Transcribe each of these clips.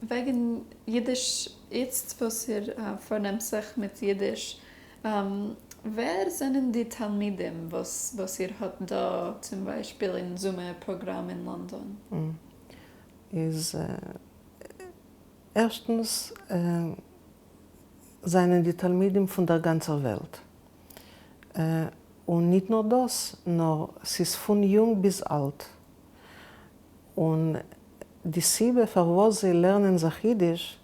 וועגן ייִדיש, איצט וואָס איר פֿאַרנעמט זיך מיט ייִדיש, ווער זענען די תּלמידים וואָס וואָס איר האָט דאָ, צום בײַשפּיל, אין זומער פּראָגראַם אין לאָנדאָן? איז ערשטנס זײַנען די תּלמידים פֿון דער גאַנצער וועלט. און ניט נאָר דאָס, נאָר ס'איז פֿון יונג ביז אַלט. און די סיבה פארוואס זיי לערנען זיך אידיש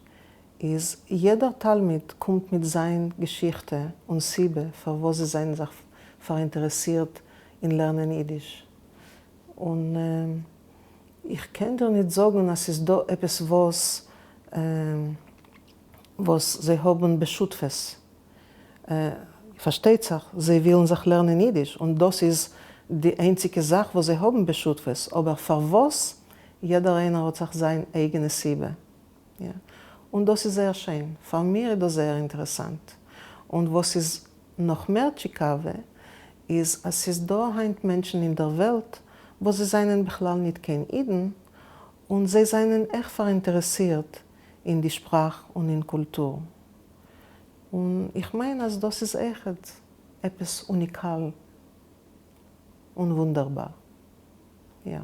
איז יעדער תלמיד קומט מיט זיין געשיכטע און סיבה פארוואס זיי זענען זיך פאראינטערעסירט אין לערנען אידיש. און איך קען דיר ניט זאגן אז ס'איז דא עפעס וואס וואס זיי האבן בשותפות. פארשטייט זיך זיי ווילן זיך לערנען אידיש און דאס איז די איינציגע זאך וואס זיי האבן בשותפות, אבער פארוואס? יעדער איינער האט זיך זיין אייגענע סיבה. יא. און דאס איז זייער שיין. פאר מיר איז דאס זייער אינטערעסאנט. און וואס איז נאך מער טשיקאווע איז אז ס'איז דא היינט מענטשן אין דער וועלט וואס זיי זענען בכלל ניט קיין אידן און זיי זענען עכט פאראינטערעסירט אין די שפראך און אין קולטור. און איך מיין אז דאס איז אויכעט עפעס אוניקאל און וואונדערבאר. יא.